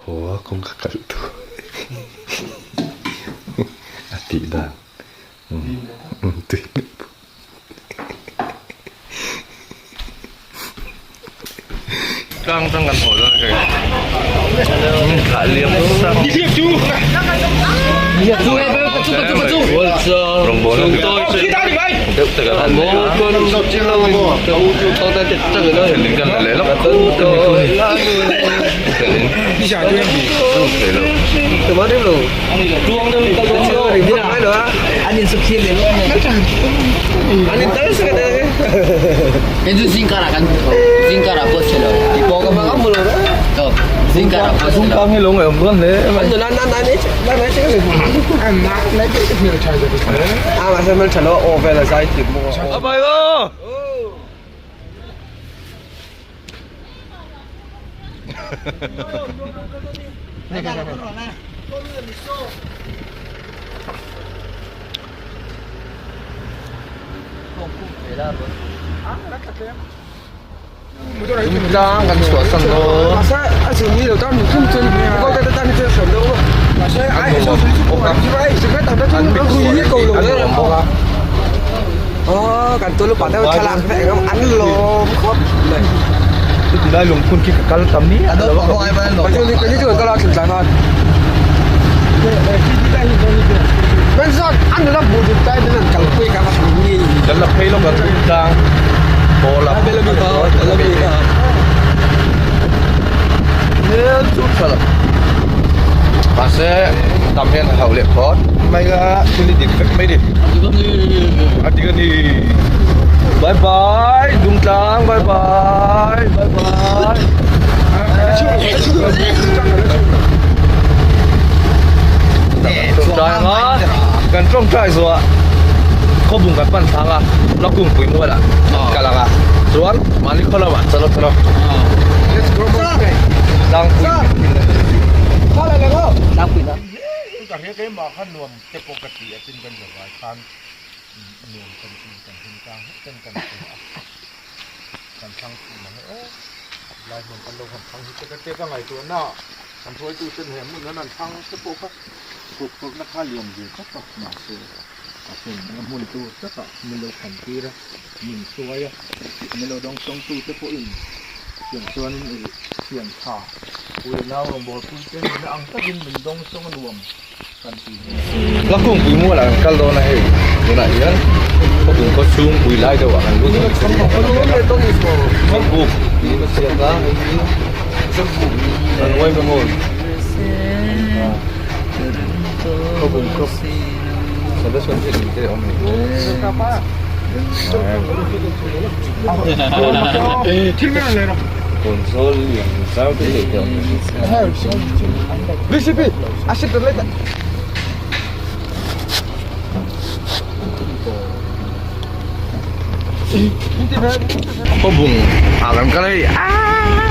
haw a kawngka kalh tu a tih dan tui Tlang tang kan haw dawn hei. Thlah liam sang. Deuh te kan han nei a. Thlen kan la leh lawk khut a ni khu ni. Thlen in thei lo. Zungkang hi lo ngaih awm dawn hle mai. A bai aw. Tlang kan chhuah san dawn. An mikhual an nuam bawk a. Chuti lai lungphun khi ka kal ta miah lo a Kan la phei lawk a tlang pawl a hmel chu tha lo mahse tam hian a hauh leh phawt mai a thil hi dik vek mai ni a dik a ni bye bye dungtlang bye bye bye bye tawngtai ang a kan tawngtai zawh ah khawbung kan pan thlang a lakungpui mual ah kan kal ang a chuan mahni khaw lamah chalo chalo La kungpui mual ah kan kal dawn a hei tunah hian khawpui khaw chhung pui lai deuh ah kan lut a buk tiin a ziak a hei hi kan uai mai maw khawpui khaw solution hi eng te a awm a ni. Kawnzawl lian zau deuh deuh te a awm a ni. Khawbung ah kan kal hei aaa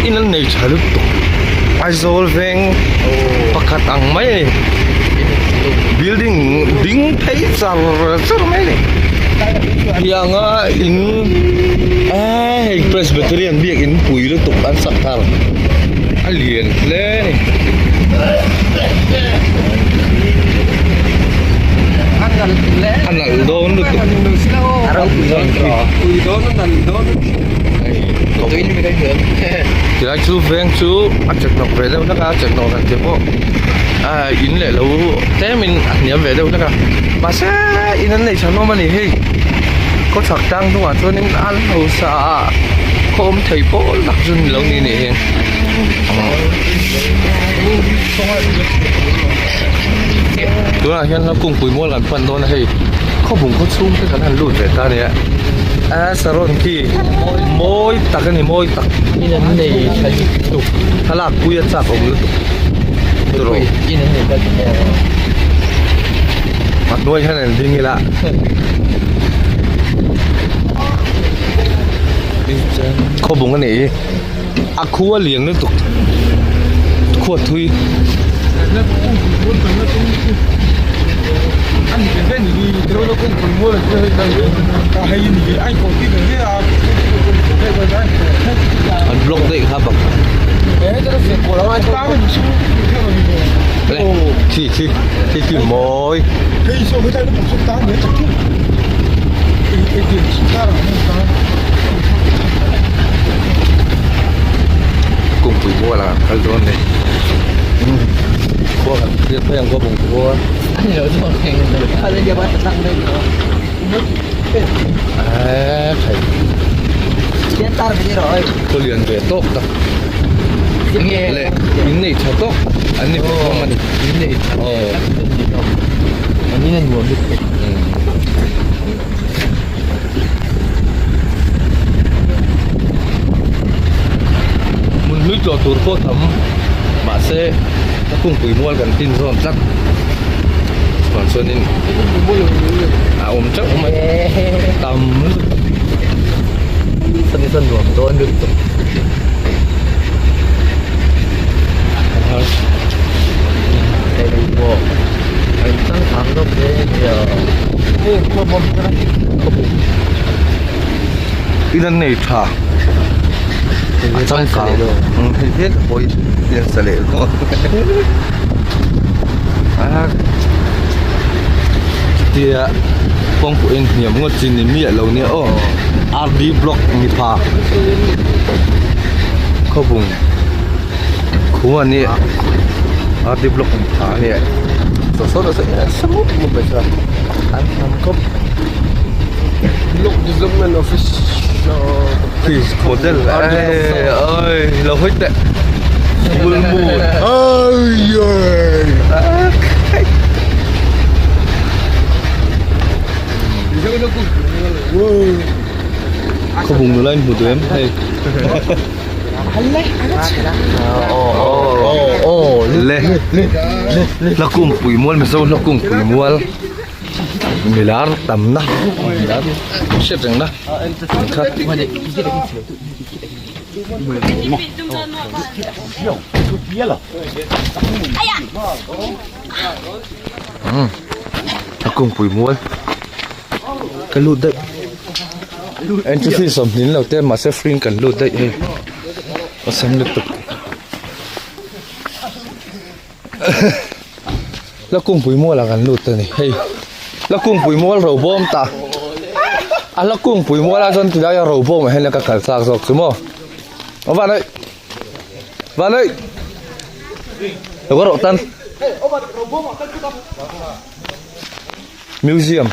in an nei tha lutuk Aizawl veng pakhat ang mai a ni building ding phei char char mai a ni tianga in aaa hei Presbyterian biakin pui lutuk an sak thar a lian hle a ni. A nalh dawn lutuk tilai chu veng chu a chekhnawk ve deuh hlek a chekhnawk han tih pawh ah in leh lo tlem in a hniam ve deuh hlek a mahse in an nei tha hlawm a ni hei khawchhak tlang hnungah chuanin a hausa a khaw awm thei pawl tak chu ni lo ni nih hi. Tunah hian kungpui mual kan pan dawn a hei khawbung khaw chhung te kan han lut ve ta nia a saron khi mawi tak a ni mawi tak in an nei tha lutuk thlalak pui a chak awm lutuk tiraw in an nei tha a hnuai hian an ding ila khawbung a nih hi. A khua lian lutuk khua thui. An block daih kha bang. Khi khi khi khi mawi. Kungpui mual ah kan kal dawn ni. Khua kan thlir phei ang khua bung khua. Eee thei. Khaw lian ve tawk tak. Leh in nei tha tawk an ni ve hlawm a ni. In nei tha tak an ni hlawm. An in a nuam lutuk. Hmun hlui tlawh tur pawh tam mahse a kungpui mual kan tin zawn tlat chuan chuanin a awm teuh mai tam lutuk. Sawn sawn nuam dawn lutuk. Hei pawh a inchangkang deuh hle a nia. In an nei tha a changkang hei vel pawh hi in sa leh hlawm a chutia kawngpui in hniam ngawt chi ni miah lo nia aw R D block ni pha khawbung khua a nia R D block ni pha a nia saw saw saw nasa mup mup mai chuan an tham khawp. Block Development Office Hotel ơi lâu hết đấy Full moon ơi Không vùng lên một em hay Le La cung pui mual mi zo la cung pui mual milar tamna milar hriat reng na kha a kungpui mual ka lut daih entry fee sawmhnih lo te mahse free in kan lut daih hei awesome lutuk. La kungpui mual ah kan lut a ni hei la kungpui mual ro bawm ta a la kungpui mual ah chuan tilai a ro bawm ah hian ka kal chak zawk chu maw aw van aih van aih lo ka rawh tan museum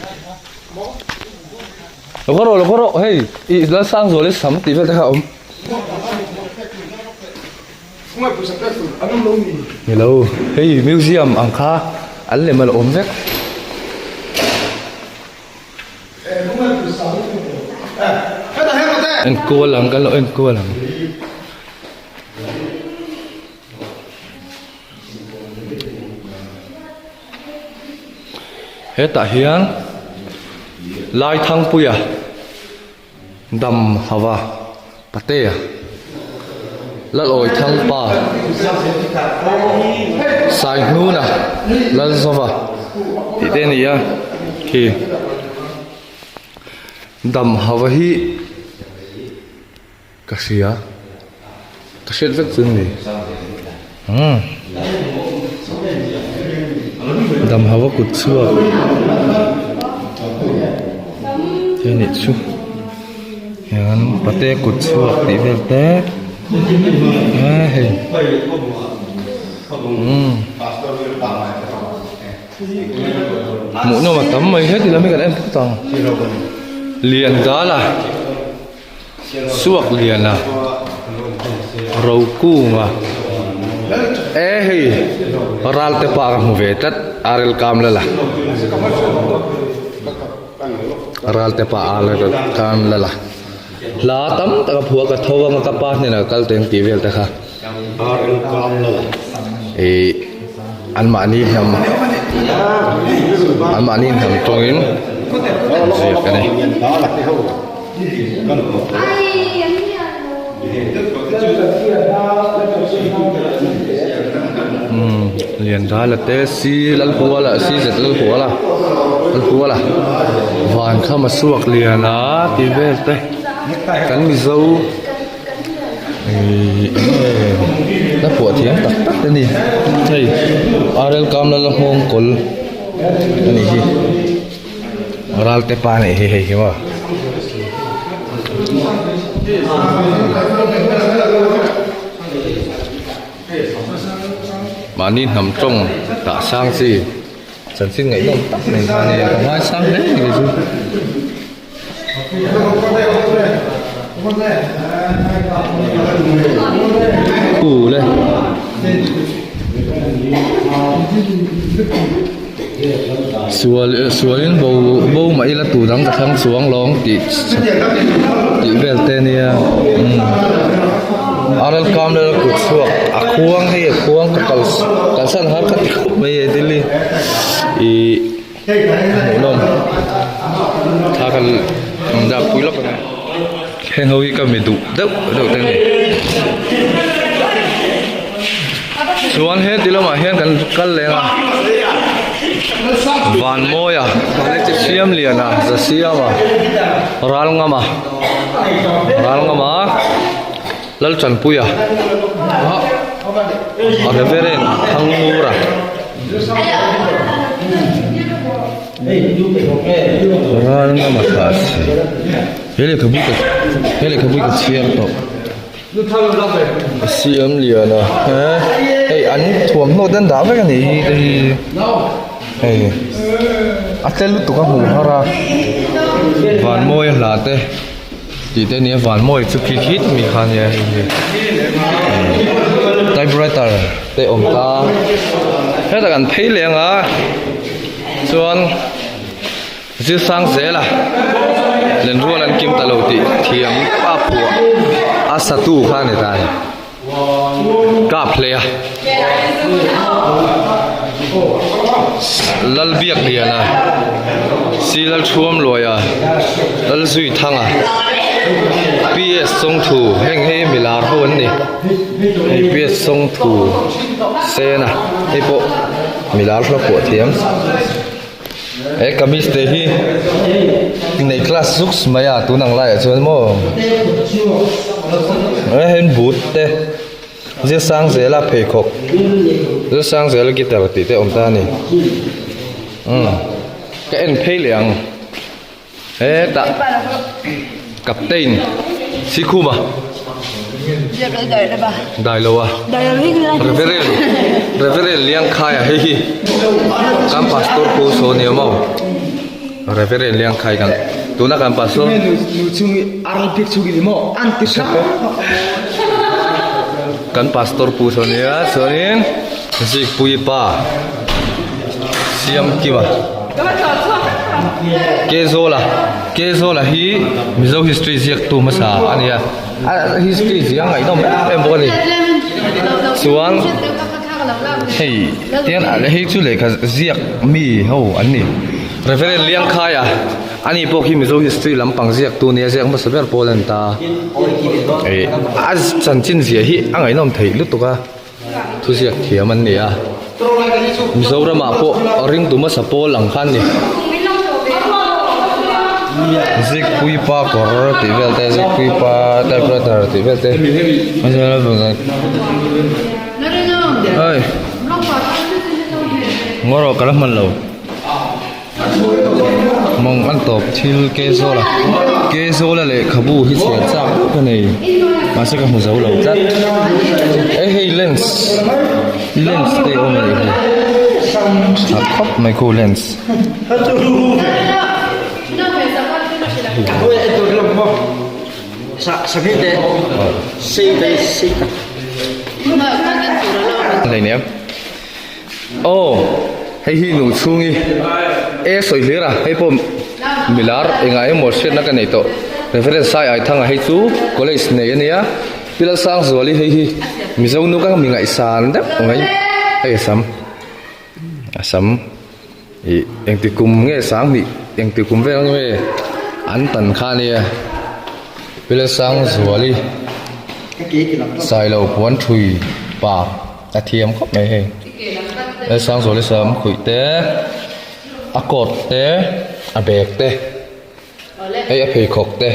lo ka rawh lo ka rawh hei ih Lalsangzuali sam tih vel te kha a awm. Hello hei museum ang kha an lem a la awm vek. Enkual ang kan lo enkual ang. Hetah hian Laithangpuia. Dam hava Patea Lalawi Thangpa Saihnuna Lalzova tih te a ni a khi dam hava hi ka hria ka hriat vek chu ni umm dam hava kut chhuak te nih chu hian pate kut chhuak tih vel te a hei umm hmuh nawm a tam mai heti lam hi kan en phawt ang lian dal a. Suak liana Rokunga e hei ral te pa ka hmu ve tlat arel kam lala ral te pa arel kam lala hla tam tak a phua ka tho anga ka pa hnenah kal teng tih vel te kha ih anmahni hnam anmahni hnam tawngin an ziak a ni. Umm Liandala te si Lalhuala si zet Lalhuala Lalhuala van kham a suak lian a tih vel te kan Mizo. Ihh eng nge la phuah thiam. a ni hei arel kamlala nghawng kawl a nih hi ralte pa a nih hi hei hi maw. Mahni hnam tawng tah sang chi chanchin ngaihnawm tak mai kha a nia ka ngaisang hle a ni kei chu. Ule sual sualin bo bo mah ila tu dang ka thlang chuang lawng tih tih vel te ania umm aral kam lal kut chhuak a khuang hei a khuang ka kal kalsan har ka ti khawp mai e Delhi ihh. Hmuhnawm thla kan dah pui lawk ang heng ho hi ka mi duh deuh deuh te a ni chuan he ti lamah hian kan kal leng a Vanmawia Siamliana Zasiama Ralngama Ralngama Laltanpuia a Reverend Thangngura Ral ngama tha si he lehkhabu ka he lehkhabu hi ka chhiar tawh a siam lian a he hei an thuamhnaw te an dah vek a nih hi te hi hei a tel lutuk a hmuh har a van mawi a hla te. Tih te ania van mawi chu khi khit mi kha ania hei hi typewriter te awm ta hetah kan phei leh anga chuan zir sang zel a lenrual an kim ta lo tih thiam a phuah a satu kha a ni ta a ni. Kap hle a Lalbiakliana Si Lalthuamluaia Lalzuithanga PS Sawngthu heng hei milar ho an ni hei PS Sawngthu Sena hei pawh milar hla pawh thiam. He kamis te hi nei class zuk mai a tun ang laiah chuan maw he hen boot te zir sang zela pheikhawk zir sang zela guitar tih te a awm ta a ni umm ka en phei leh ang. Hetah captain Sikhuma Dailoa Reverend Reverend Liangkhaia hei hi kan pastor pu saw nia maw Reverend Liangkhai kan tuna kan pastor kan pastor pu saw nia chuanin Zikpuii pa Siamkima. Kezola Kezola hi Mizo history ziaktu hmasa a ni a a history ziah a ngaihnawm em em bawk a ni chuan hei tian hei chu lehkha ziak mi ho an ni Reverend Liangkhaia ani pawh khi Mizo history lampang ziaktu a ni a ziak hmasa ber pawl a ni ta ih a chanchin ziah hi a ngaihnawm theih lutuk a. Thuziak thiam an ni a, Mizoramah pawh ringtu hmasa pawl ang kha an ni. Zikpui pa kawr tih vel te, zikpui pa typewriter tih vel te. Oi ngaw rawh ka la hman lo. Mawng an tawp thil Kezawl a Kezawl a lehkhabu hi chhiar chak deuh ka nei mahse ka hmu zo lo tlat eh hei lens lens te a awm a nih hi tha khawp mai khu lens. Aw hei hi nu chhungi e sawi hlir a hei pawh milar engah emaw hriatna ka nei tawh Reverend Sai Aithanga hei chu college nei ania Pi Lalsangzuali hei hi Mizo nu ka mi ngaihsan deuh mai hei a sam a sam ih engti kum nge sanghnih engti kum vel nge an tan kha ania Pi Lalsangzuali Sailo Puanthui pa. A thiam khawp mai hei Sangzuali sam khuih te a coat te a bag te hei a pheikhawk te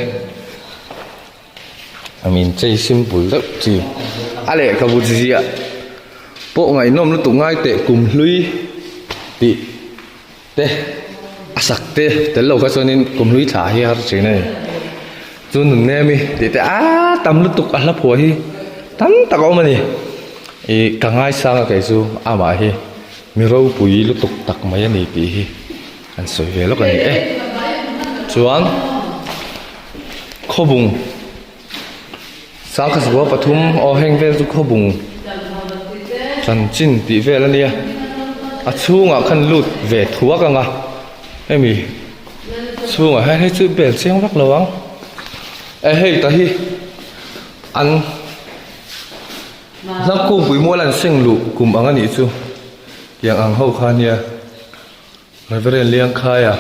a min chei simple deuh chi a lehkhabu ziah. Pawh ngaihnawm lutuk ngai teh kum hlui tih te a sak te tel lo kha chuanin kum hlui thla hi a har thin a ni. Chu nun nem i tih te aaa tam lutuk a hla phuah hi tam tak a awm a ni. Ih ka ngaisang a kei chu amah hi mi ropui lutuk tak mai a ni tih hi an sawi ve lawk a ni e. Chuan khawbung. Sangkhazual pathum aw heng vel chu khawbung chanchin tih vel a nia a chhungah khan lut ve thuak ang a hemi chhungah hian hei chu bel chiang vak lo ang e hei ta hi an hnam kungpui mual an seng luh kum ang a nih chu tiang ang ho kha nia Reverend Liangkhaia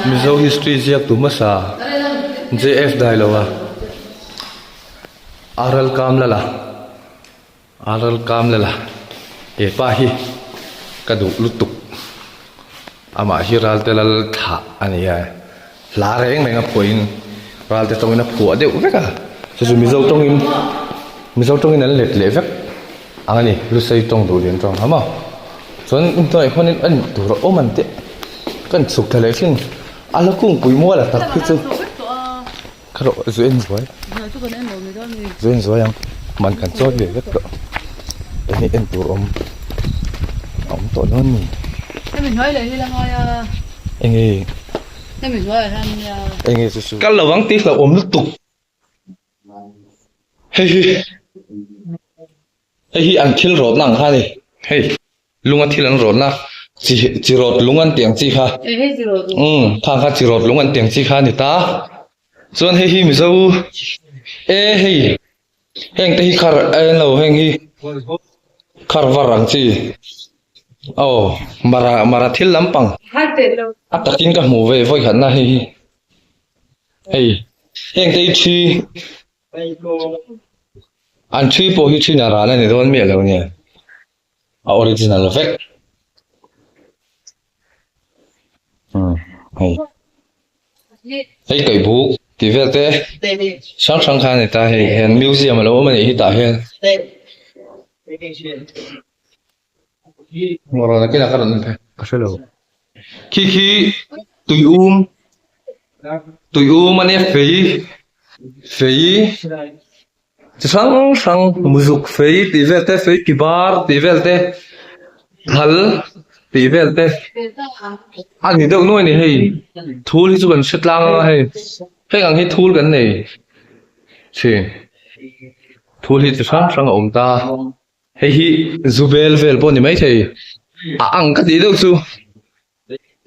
Mizo history ziaktu hmasa JF Dailoa Aral Kamlala Aral Kamlala he pa hi ka duh lutuk amah hi Ralte lal thlah a ni a hla reng reng a phuahin Ralte tawngin a phuah deuh vek a chu chu Mizo tawngin Mizo tawngin an let leh vek. Ang a ni, Lusei tawng duh lian tawng ham a, chuan inhnuaiah khuanin en tur a awm an tih kan chhuk thla leh thin a la kungpui mual a tak hi chu ka rawh zu en zuai zu en zuai ang man kan chawi ve vek tawh eng hi en tur awm a awm tawh dawn ni enge enge chu chu kal lovang tih hlauhawm lutuk. Hei hi hei hi an thil rawtna ang kha a ni hei lunga thil an rawtna chi chi rawt lung an tih ang chi kha umm khang kha chi rawt lung an tih ang chi kha a ni ta chuan hei hi mizo e hei heng te hi khar a en lo heng hi khar var ang chi aw mara mara thil lampang a takin ka hmuh ve vawikhatna hei hi. Hei heng te hi thi an thi pawh hi thin a ral a ni dawn miah lo nia a original vek umm hei hei kaih buk tih vel te hrang hrang kha a ni ta hei hian museum a lo awm a nih hi tah hian. Ka hre lo khi khi tui um tui um a nia fei fei chi hrang hrang muzuk fei tih vel te fei ki bar tih vel te thal tih vel te a ni deuh nuai a ni hei thul hi chu kan hre tlang anga hei heng ang hi thul kan nei thin thul hi chi hrang hrang a awm ta. Hei hi zu bel vel pawh a ni maithei a ang ka tih deuh chu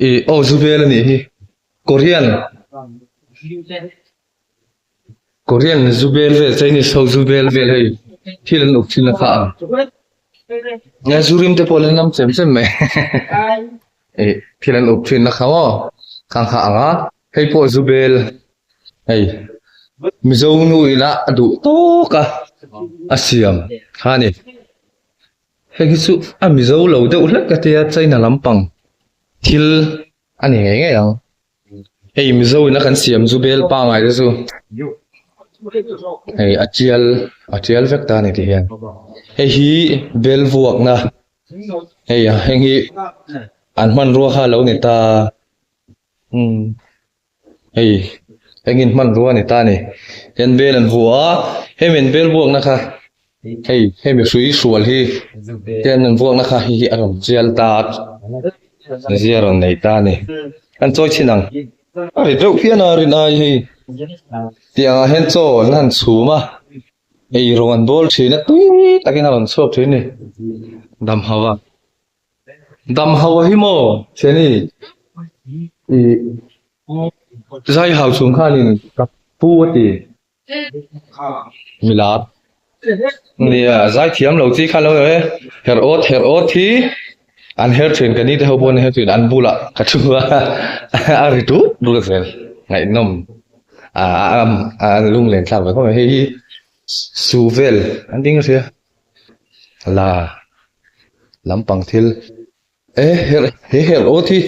ih aw zu bel a nih hi Korean Korean zu bel vel Chinese ho zu bel vel hei thil an uk thin a kha ang nia zu rim te pawh an lam chem chem mai ih thil an uk thin a kha maw khang kha ang a hei pawh zu bel. Hei Mizo nu ila a duh tawk a a siam kha a ni hei hi chu a Mizo lo deuh hlek ka tia China lampang thil a ni ngei ngei ang hei Mizo ina kan siam zu bel pangai te chu hei a tial a tial vek ta a ni ti hian hei hi bel vuakna hei heng hi an hmanrua kha a lo ni ta umm. Hei engin hmanrua a ni ta a ni hian bel an vuah a hemi an bel vuakna kha hei hemi hrui hrual hi hian an vuakna kha hei hi a rawn chial ta a zia rawn nei ta a ni an chawi chhin ang a rit reuh phian a rin ai hei tiang ah hian chaw an han chhum a ei rawng an bawl thin a tui takin a rawn chhuak thin a ni dam hauh a. Dam ho hi maw Cheni ih zai hau chung khanin ka pu a ti milar nia zai thiam lo chi kha lo e her awt her awt hi an her thin ka ni te ho pawh an her thin an bulah ka thu a a ri tut tut zel ngaihnawm a a lunglen thlak ve khawp mai hei hi su vel an ding a hria la. Lampang thil e herh he herh awt hi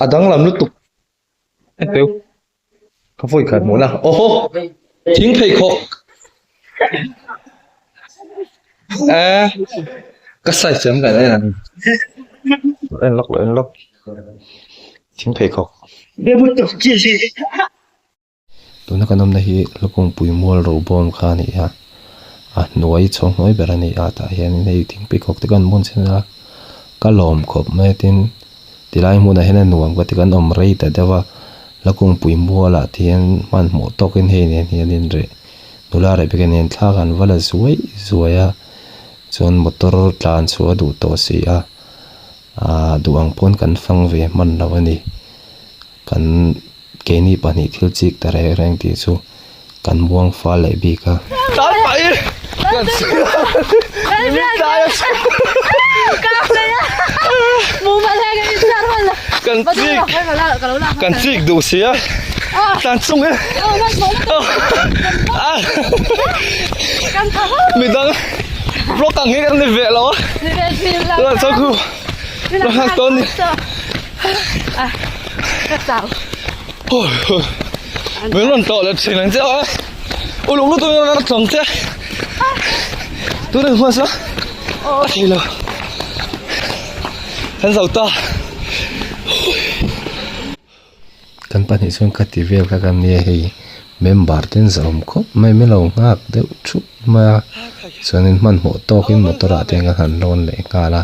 a danglam lutuk heteu ka vawi khat hmuh na aw haw thing pheikhawk e Ka size em kan en ang. En lawk lo en lawk. Thing pheikhawk. Tuna kan awmna hi Lukungpui mual robawm kha a ni a, a hnuai chhawng hnuai ber a ni a tah hianin hei thing pheikhawk te kan bun chhin a, ka lawm khawp mai a tin tilai hmunah hian a nuam ka ti kan awm rei ta deuh a, Lakungpui mualah te hian hmanhmawh tawkin hei nen hianin reh nula reh bik a nen thla kan va la zuai zuai a, chuan motor tlan chhuah a duh tawh si a, aaa duh ang pawn kan fang ve hman lo a ni. Kan keini pahnih thil chik ta reng reng tih chu kan muang fal leh bik a. Tan pah i kan kan chik kan chik duh si a tan chung e midang vlog ang hi kan ni ve lo a chuan khu tawn ni. Min rawn tlawh leh thin ang che a, uluk lutuk in rawn tlawng che. Tuna hmasa a thei lo. Kan zo ta. Kan pahnih chuan ka ti vel kha kan nia hei member ten zawm khawp mai min lo nghak deuh thup mai a chuanin hmanhmawh tawkin motor ah te hian kan han lawn leh nghal a.